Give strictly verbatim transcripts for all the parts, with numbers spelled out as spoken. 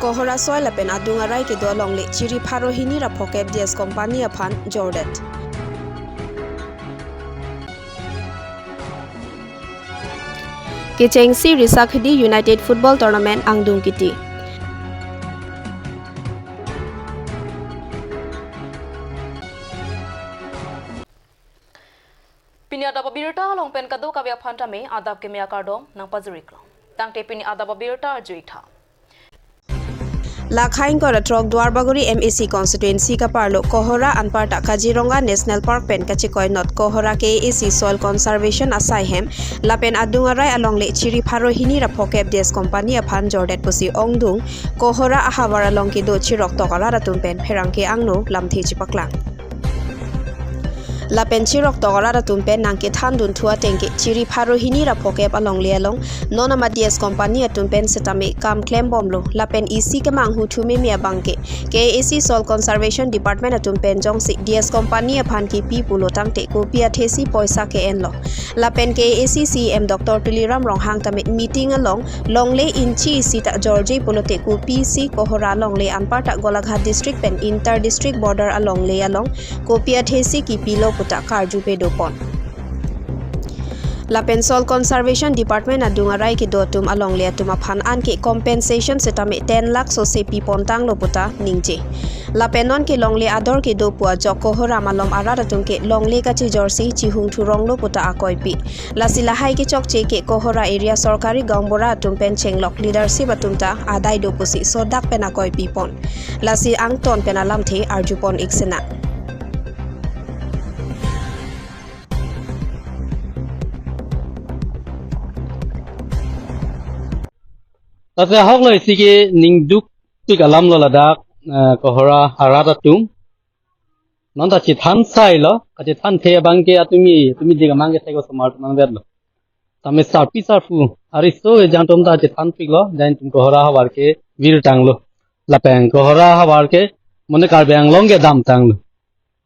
Kohora soil lapen adung arai kedo alongle chiri pharo hini ra phokep D S company aphan jordet. Kechengsi Risakhidi United Football Tournament angdung kiti. Pini adap abirta along pen kadokave aphan tame adap keme akardom nangpajiriklo. Tangte pini adap abirta arju-ik tha. Lakhaing kora throk Duarbagori M A C constituency kaparlo Kohora anparta Kaziranga National Park pen kachekoi not Kohora K A A C Soil Conservation asai hem lapen adung arai alongle chiri pharo hini ra phokep D S company aphan jordet pusi ongdung Kohora ahavar along kedo chirok tok arat atum pen pherangke angno lamthe chipaklang. Lapen chirok tok arat atum pen nangkethan dunthu ateng ke chiri pharo hini ra phokep alongle along non ama D S company atum pen setame kam klem bomlo lapen isi kemanghu thu meme abang ke K A A C Soil Conservation Department atum pen jongsi D S company aphan kipi pulo tangte kopi athesi poisa ke-enlo. Lapen K A A C C E M Doctor Tuliram Ronghang tame meeting along longle inchi isi ta jorje pulote kopisi Kohora longle anparta Golaghat district pen inter district border alongle along kopi athesi kipilo puta karju pedopon. Lapen Soil Conservation Department adung arai kedo atum alongle atum aphan anke compensation setame ten lakh sose pipontanglo puta ningje. Lapen non ke longle ador kedo pu ajok Kohora malom arat atum ke longle kachejorsi chihung thuronglo puta akoipi. Lasi lahai kechokche ke Kohora area sorkari gaonbura atum pen chenglok leadership atum ta adai do pusi sodak pen akoipipon. Lasi angton pen alamthe arjupon-ik sena. Lasi ahoklo isi ke ningdukpik alamlo ladak, eh, Kohora arat atum. Non ta chethan sailo, kachethanthe abang ke atumi, atumi dik amang ke thek osomar atum nangvetlo. Tame sarpi sarpo, ariso ejang atum ta chethanpiklo, jangtum Kohora havar ke virtanglo. Lapen Kohora havar ke, mane Karbi Anglong ke damtanglo.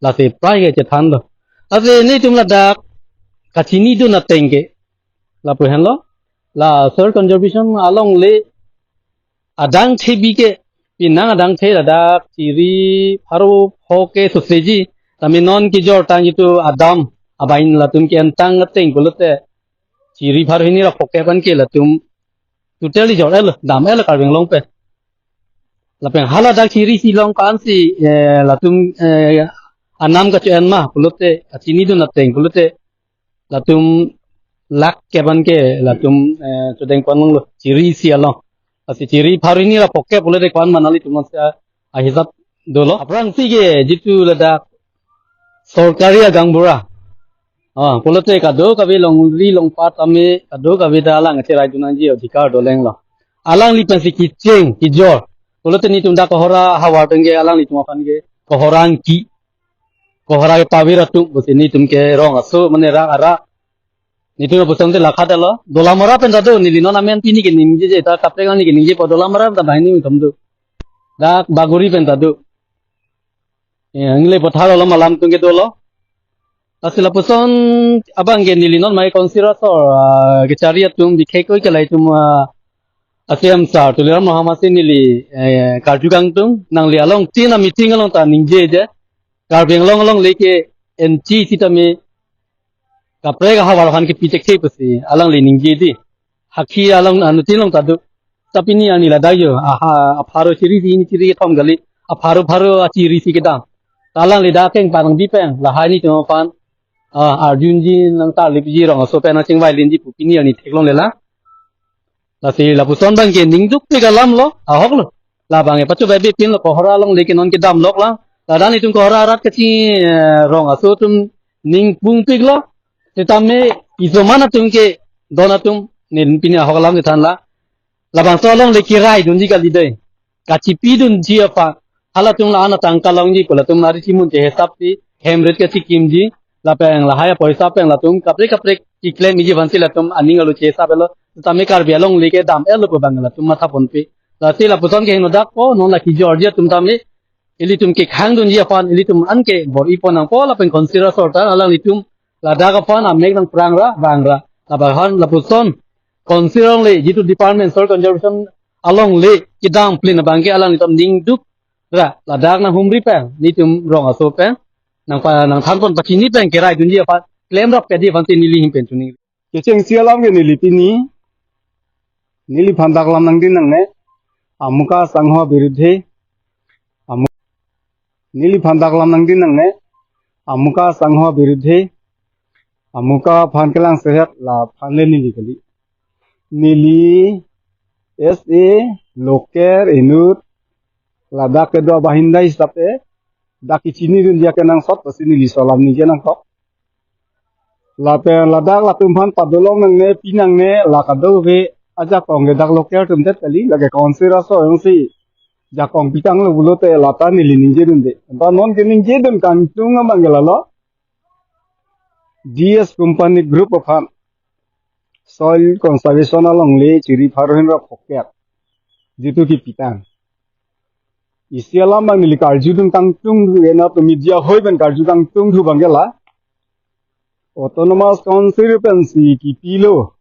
Lasi prai ke chethanlo. Lasi nelitum ladak kachinidun ateng ke lapu henlo. La soil conservation alongle adang thebi ke pinang adang the ladak chiri pharo pho ke soseji. Tame non kejortang itum adam abain latum ke-entang ateng pulote chiri pharo hini ra phokep an ke latum totally jor-etlo, dam-etlo Karbi Anglong pen. Lapen hala dak chiri isi along ko-ansi, eh, latum, eh, anam kacho-en ma pulote, kachinidun ateng pulote, latum lakh kep an ke latum, eh, chodengponlonglo chiri isi along. Lasi chiri pharo hini ra phokep pulote ko-an ma nanglitum ansi ahisap dolo. Aphrangsi ke jitu ladak sorkari agaonbura, ah, pulote kadokave longri longpat tame kadokave ta alang acherai dunji adhikar dolenglo. Alangli pensi kecheng kejor. Pulote nelitum dak Kohora havar pen ke alanglitum aphan ke Kohora angki, Kohora ke pavir atum pusi nelitum ke rong aso mane rak arak. Nelitum pusonte lakha dalo. Dolamara pen ta do, neli non amen pini ke ningjeje, ta kaprek ani ke ningjepo, Dolamara pen ta banghini atum do. Dak Bagori pen ta do. Eh, angle pothar along alam atum ke dolo. Lasi lapuson abang ke neli non mai council asor, ah, kechari atum bikhekoi ke laitum, ah, a C E M sir Tuliram Ronghang si neli, eh, karju kangtung, nangli along tin a meeting along ta ningjeje. Karbi Anglong alongle ke inchi sitame kaprek ahavar aphan kepi thekthe pusi alangli ningje di. Hakhi along anuttin along ta do. Ta pini arni ladak jo, aha, apharo chiri isi, hini chiri kethom kali, apharo pharo achiri isi kedam. Ta alangli dak keng panang bipeng, lahai nelitum aphan, ah, arjunji nangtarlipji, rong aso pen nangchingvailinji pu pini arni theklonglelang. Lasi lapuson abang ke ningdukpik alamlo, ahoklo. Labang ke pacho bai bepinlo, Kohora alongle ke non kedamloklang. Ladak nelitum Kohora arat kachi, eh, rong aso atum ning pungpiklo. Setame isoman atum ke don atum, neli pini ahok alam kethanlang. Labangso alongle kiraidunji kali dei. Kachipidunji aphan, halatum la-an atangka longji pu latum ari chimun che hisap si, hem ret kachikimji, lapen lahai apoisa pen latum kaprek kaprek keklemji aphansi latum aning alo che hisap-etlo. Tame Karbi alongle ke dam-etlo pu abang latum mathaponpe. Lasi lapuson ke hingno dak po, non la kejorji atum tame ilitum kekhangdunji aphan ilitum anke bor-ipon nangpo, lapen council asor ta alanglitum ladak aphan amek nangprangra vangra. Labang aphan lapuson council alongle jitu department, soil conservation alongle kedam plin abangke alanglitum ningduk ra ladak nanghumri pen, netum rong aso pen nangpa nangthanpon pachini pen kerai dunji aphan, klemrap pedi aphan si neli ahin pen choningri. Kechengsi alam ke neli pini, neliphan dak lam nangding nangne, Amuka Sangho Birudhe, Amu-, neliphan dak lam nangding nangne, Amuka Sangho Birudhe, Amuka aphan kelang sehet laphan le neli kali. Neli S A, local, inut, ladak kedo abahinda hisap e, dak kechini dunji akenangsot, pasi neli laso alam ningje nangkok. Lapen ladak latum aphan padolong nangne, pi nangne, la kadokave ajakong ke dak local atum det kali, lake council aso jongsi jakong pitanglo pulote lata neli ningje dunde. Anta non keningje dun kangtung abangke lalo, D S Company Group aphan soil conservation alongle chiri pharo hini ra phokep jitu kepitang. Isi alam abang neli karjudun kangtungthu, ena to media ahoi pen karju kangtungthu abangke la, Autonomous Council pensi kipilo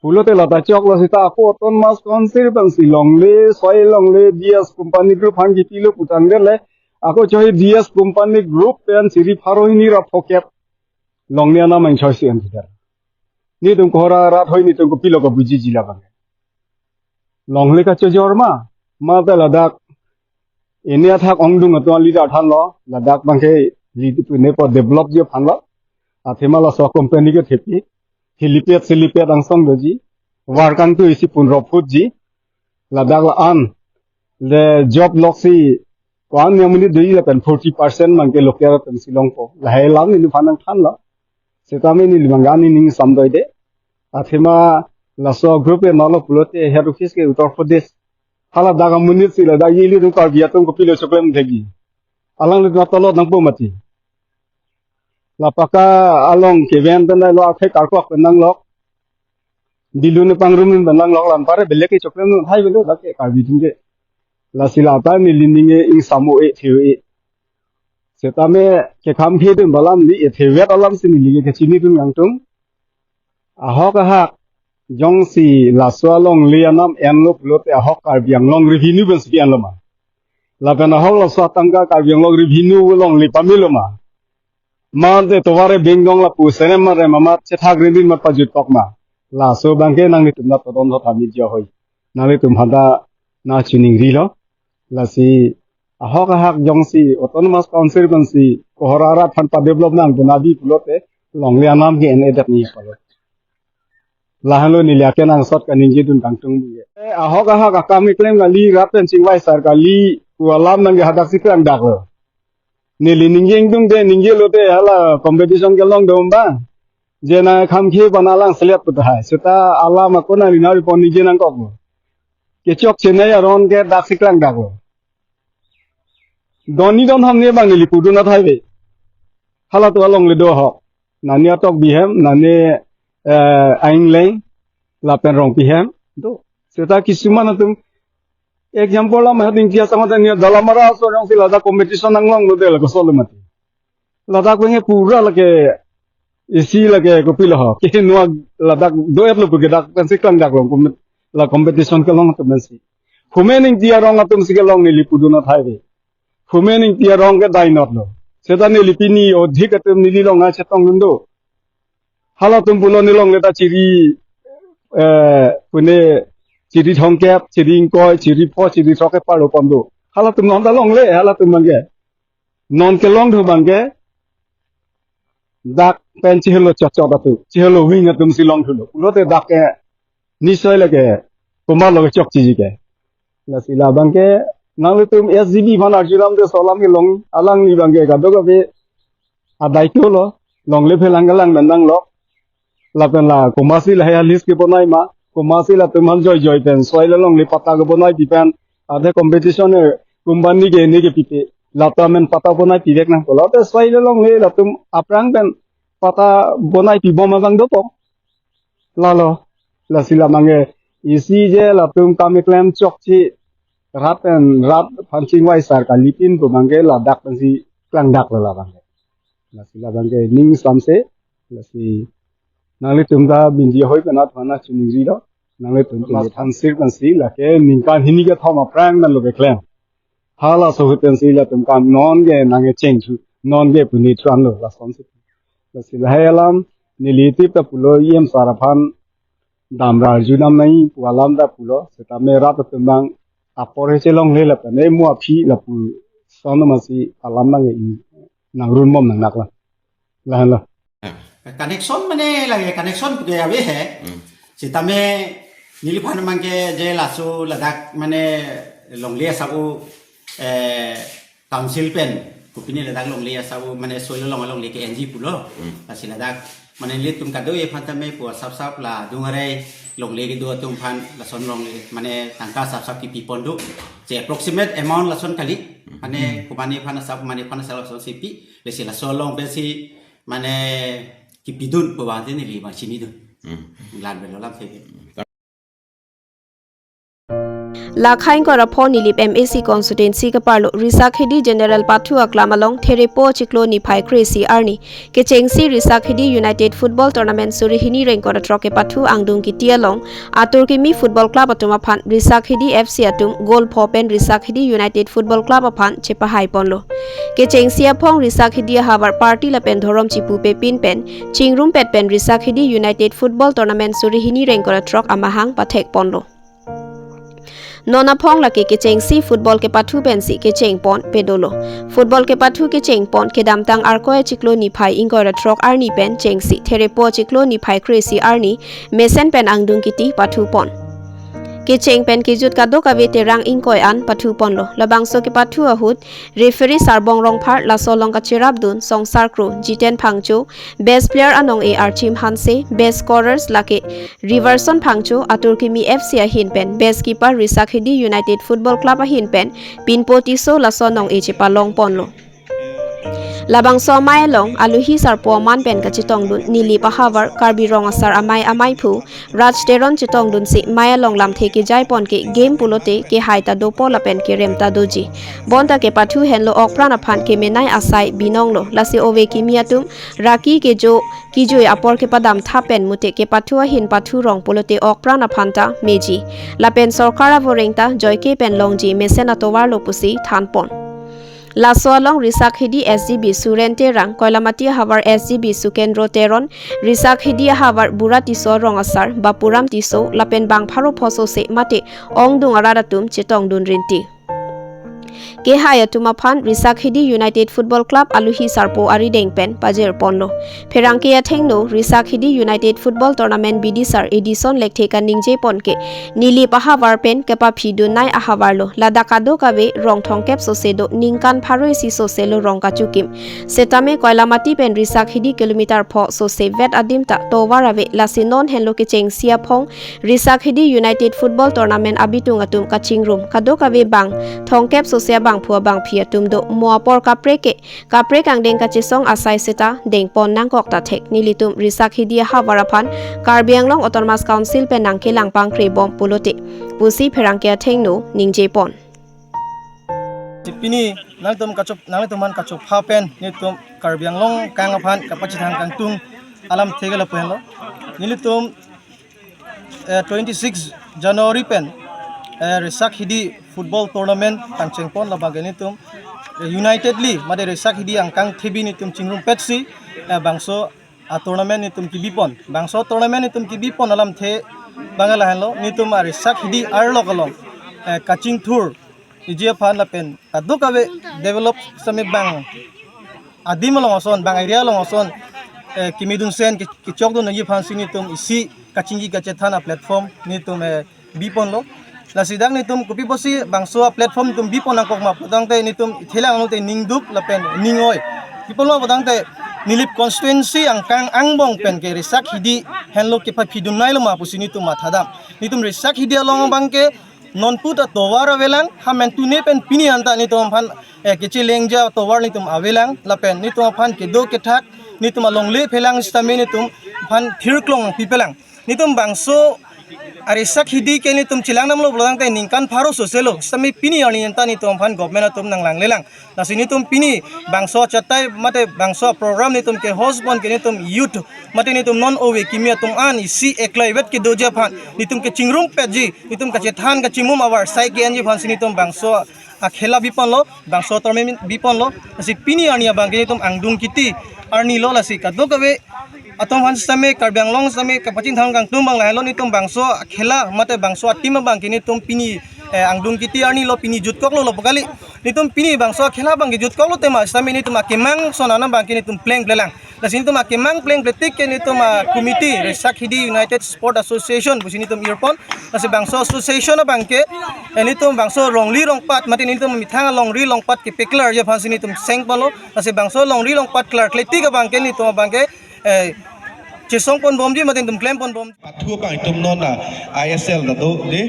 pulote lata choklo seta, ako Autonomous Council pensi longle, soil longle, D S Company Group aphan kipilo putangdet le, ako choi D S Company Group pen chiri pharo hini ra phokep longle anam angchoi si antider. Netum kohora rat hoi, netum kopilo kabujiji labang. Longle kachojor ma, mate ladak ini athak ongdung atum leader thanlo, ladak abangke lead pune po develop ji aphanlo. Athema laso company ke thepi, helipad, helipad angsong doji, work angtui isi punro phutji, ladak la-an le job loksi ko-an niamonit doji lapen forty percent abangke local atum si longpo. Lahai alam neliphan nangthanlo. Setame neli abangke ani ning samdoide. Athema laso group ke nolo pulote head office ke Uttar Pradesh. Hala dak amonit si ladak ili atum Karbi atum kopilo choklem thekji. Alanglitum atolot nangpo mati. La pakka along keven pen lo akhei karkok pen nanglok. Bilu ne pangrum pen nanglok, la anpar belek ke choklem hai belo dak ke Karbi atum ke. Lasi lata neli ning e ingsam o e, theo e. Setame kekham khedun alam neli e, thevet alam si neli ke kechinidun kangtung. Ahok ahak jongsi laso alongle anam enlo pulote ahok Karbi Anglong revenue pensi enlo ma? Lapen ahok laso atangka Karbi Anglong revenue alongle pamelo ma? Mate tovar e bengdong lapu senem mare mamat chethak rindin mat pajutkok ma? Laso abangke nanglitum ta todon thot tha media ahoi, nanglitum aphan ta nangchoningrilo. Lasi ahok ahak jongsi Autonomous Council pensi kohora rat aphan padevelop nang pu nadi pulote longle anam ke en-edet ni palo. Lahenlo neli akenangsot kaningjedun kangtung biye. Eh, ahok ahak akam keklem kali, rat pen chingvai sar kali pu alam abangke hadak si klangdaklo. Neli ningje ingtungte, ningjelote hala competition kelong dom ba. Je nangkhamkhe pen alang selet pu tahai. Seta alam ako nangli nari pon ningje nangkoklo. Kechok chenai aron ke dak si klangdaklo. Doni don ham ne abang neli pudun athai ave. Halatum alongle do ahok. Nani Atokbi hem, nani, eh, Aingleng, lapen Rongpi hem do. Seta kisuman atum, example alam hat Ingti asang hotel ni Dalamara aso jongsi ladak competition nanglonglo de la kosolo mati. Ladak abangke pura lake isi lake kopilo ho. Ke nuak ladak do-etlo pu ke dak pensi klangdaklo, kom-, la competition kelong atum pensi. Humen Ingti arong atum si kelong neli pudun athai ave. Humen Ingti arong ke dainotlo. Seta neli pini odhik atum neli along achetongdun do. Halatum pulo nelongle ta chiri, eh, pune chiri thomkep, chiri ingkoi, chiri pho, chiri throk ke parlo pon do. Halatum non ta longle, halatum abangke. Non kelongthu abangke dak pen chihelo chotchot atum, chihelo wing atum si longthulo. Pulote dak ke nisoy lake komatlo kechokchiji ke. Lasi labangke nanglitum S G B aphan arjulamte laso alam kelong, alangli abangke kadokave adai kelo, longle phelang kelang pen nanglok. Lapen la komatsi lahai a-list kebonai ma, komatsi latum aphan joijoi pen soil alongle patta kebonai pi pen, athe competition e company ke ne kepipe, latum amen patta bonai pivek nangpo. Late soil alongle latum aphrang pen patta bonai pibom abang dopo. Lalo, lasi labangke isi je latum kam keklem chokche, rat pen rat aphan chingvai sar kali pin pu abangke ladak pensi klangdaklo labangke. Lasi labangke ning samse, lasi nanglitum ta media ahoi pen aphan nangchoningrilo. Nanglitum pini thansir pensi lake ningkan hini kethom aphrang nanglo keklem. Halaso ahut pensi latum kam non ke nangkecheng thu, non ke puni thu anlo lasonsi. Lasi lahai alam neli tip ta pulo, E M sir aphan damra arjunam nangji pu alam ta pulo, setame rat atum abang apor he chelongle lapen e mo aphi lapuson amatsi alam nang nang run bom nang nakla. Lahenlo. Connection mane lage, connection puke ave he. Hmm. Setame neliphan abang ke je laso ladak mane longle asap, eh, council pen kopine ladak longle asap mane solo long longle ke N G pulo. Hmm. Lasi ladak mane nelitum kado-e aphan tame pu asap sap la adung arai longle kedo atum aphan lason longle mane tangka asap sap kipi pon do. Je approximate amount lason kali. Mane, hmm, komane aphan asap, komane aphan asap lasonsi pi. Lasi laso along pensi mane kipidun pu abang te neli abang chinidun. Hmm. Lan belo lam theke. Lakhai ingkoi ra pho Nilip M A C constituency keparlo Risakhidi General Pathu Aklam along Therepo chiklo niphai kre-isi arni kechengsi Risakhidi United Football Tournament suri hini ra ingkoi ra throk kepathu angdung kiti along Atur Kimi Football Club atum aphan Risakhidi F C atum goal pho pen Risakhidi United Football Club aphan chepahai ponlo. Kechengsi aphong Risakhidi ahavar party lapen dhorom chipupe pin pen chingrumpet pen Risakhidi United Football Tournament suri hini ra ingkoi ra throk amahang pathek ponlo. Non aphong lake kechengsi football kepathu pensi kecheng pon pedolo. Football kepathu kecheng pon kedamtang Arkoi achiklo niphai ingkoi ra throk arni pen chengsi Therepo achiklo niphai kre-isi arni mesen pen angdung kiti pathu pon. Kecheng pen kejut kadokave terang ingkoi an pathu ponlo. Labangso kepathu ahut referee Sarbong Rongphar, laso along kacherapdun Songsar Kro, Jiten Phangcho, best player anong-e Archim Hanse, best scorers lake Riverson Phangcho, Atur Kimi F C ahin pen best keeper Risakhidi United Football Club ahin pen Pinpo Tisso laso anong-e chepalong ponlo. Labangso amei along aluhi sarpo aman pen kachetongdun Nilip ahavar Karbi Rong Asar Amei ameiphu Raj Teron chetongdunsi mei along lamthe kejai pon ke game pulote kehai ta dopo lapen kerem ta doji. Bonta kepathu henlo okpran aphan kemenei asai binonglo. Lasi ove kimi atum raki kejo kijui apor kepadam thap pen mute kepathu ahin pathu rong pulote okpran aphan ta meji. Lapen sorkar avoreng ta joike pen longji mesen atovarlo pusi than pon. Laso along Risakhidi S G B Suren Terang, Koilamati ahavar S G B Sukendro Teron, Risakhidi ahavar Bura Tisso Rong Asar, Bapuram Tisso, lapen bang pharo pho sose mate ongdung arat atum chetongdun rinti. Kehai atum aphan Risakhidi United Football Club aluhi sarpo arideng pen pajir ponlo. Pherangke athengno Risakhidi United Football Tournament bidisar Edison Lekthe kaningje pon ke Nilip ahavar pen kepaphidun nei ahavarlo. Ladak kadokave rong thomkep sose do, ningkan pharo isi sose lo rong kachukim. Setame Koilamati pen Risakhidi kilometer pho sose vet adim ta tovar ave, lasi non henlo kechengsi aphong Risakhidi United Football Tournament abitung atum kachingrum. Kadokave bang thomkep sose abangphu abangphi atum do. Mo apor kaprek ke kaprek angdeng kachesong asai seta dengpon nangkok ta thek. Nelitum Risakhidi ahavar aphan Karbi Anglong Autonomous Council pen nangkelang pangkre bom pulote pusi pherangke athengno ningje pon. Pini nangtum kachop, nangtum man kachopha pen nelitum Karbi Anglong kang aphan kapachethang kangtung alamthe ke lapu henlo. Nelitum eh, twenty six January pen eh, Risakhidi Football Tournament pangcheng pon, labang ke nelitum eh, unitedly mate Risakhidi angkang thebi nelitum chingrumpetsi eh, bangso a tournament nelitum kebi pon. Bangso tournament nelitum kebi pon alamthe abang lahenlo, nelitum a Risakhidi arlok along eh, kachingthur iji aphan lapen kadokave develop sami bang adim along ason, bang area along ason eh, kemedun sen ke-, kechokdun nangji aphansi nelitum isi kachingki kachethan a platform nelitum eh, bi ponlo. Lasi dak nelitum kopi pusi bangso a platform nelitum bi pon nangkok ma putangte nelitum thelang lote ningduk lapen ning-oi. Pi ponlo putangte Nilip constituency angkang angbong pen ke Risakhidi henlo kepaphidun neilo ma pusi nelitum mathadam. Nelitum Risakhidi along abang ke non puta tovar avelang, ha mentune pen pini anta nelitum aphan eh, kechelengja tovar nelitum avelang, lapen nelitum aphan kedo kethak nelitum alongle phelang sitame nelitum aphan thirklong pipelang. Nelitum bangso Arisak hidi ke netum chelang damlo pulo tangte ningkan pharo soselo. Sitame pini arni anta netum aphan government atum nanglang lelang. Lasi netum pini bangso achatai mate bangso program netum ke host pon ke netum youth mate netum non ove kimi atum an isi eklai vet kedoji aphan netum kechingrumpetji, netum kachethan kachimum avarsai ke-enji aphansi netum bangso akhela biponlo, bangso tournament biponlo. Lasi pini arni abang ke netum angdung kiti arni lo, lasi kadokave atum aphan sitame Karbi Anglong sitame kapachingthang kangtung abang lahelo, netum bangso akhela mate bangso ateam abang ke netum pini, eh, angdung kiti arni lo, pini jutkoklo lo pu kali. Netum pini bangso akhela abang ke jutkoklo tema sitame netum akemang ason an abang ke netum plengplelang. Lasi netum akemang plengple tik ke netum a-committee Risakhidi United Sport Association pusi netum irpon. Lasi bangso association abang ke, eh, netum bangso rongri rongpat mate netum methang alongri longpat kepaklarji aphansi netum sengponlo. Lasi bangso longri longpat klarkle tik abang ke netum abang ke, eh, chesongponbomji mate netum klemponbom. Pathu abang itum non la I S L ta do de,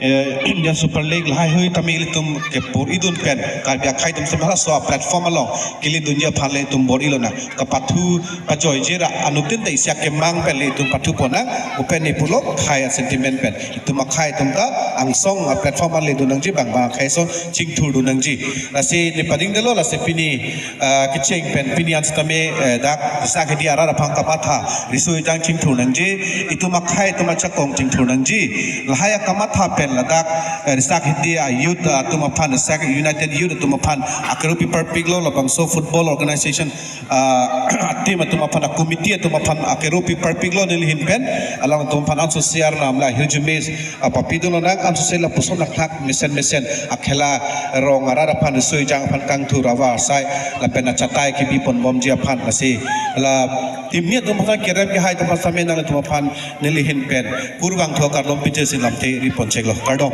eh, Indian Super League lahai hui tame ilitum kebor-idun pen Karbi akhei atum sitame laso platform along kelidunji aphan le itum bor-ilonang. Kapathu pajoije ra anuttin ta isi akemang pen le itum pathu ponang, upen ne pulo khei a-sentiment pen. Itum akhei atum ta angsong a-platform an ledun nangji, bang bang akhei ason chingthurdun nangji. Lasi ne padingdelo, lasi pini, ah, kecheng pen pini an sitame, eh, dak Risakhidi arat aphan kamatha riso-ejang chingthur nangji, itum akhei atum ajakong chingthur nangji. Lahai akamatha pen ladak, eh, Risakhidi a-youth, ah, atum aphan, Risak United Youth atum aphan akeropi parpiklo, labangso football organization, ah, team atum aphan, a-committee atum aphan akeropi parpiklo neli ahin pen, alangtum aphan ansose arnam la hirjume, ah, papidunlonang, ansose lapuson akhak mesen mesen akhela rong arat aphan riso-ejang aphan kangthur avarsai lapen achatai kebiponbomji aphan. Lasi la team ni atum aphan kerem kehai atum aphan sitame nangtum aphan neli ahin pen kurvangthu kardom pijesi lamthe riponcheklo, kardom.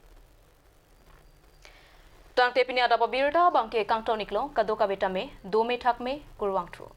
Tangte pini adap abirta abang ke kangton-iklo, kadokave tame dome thakme, kurvangthu.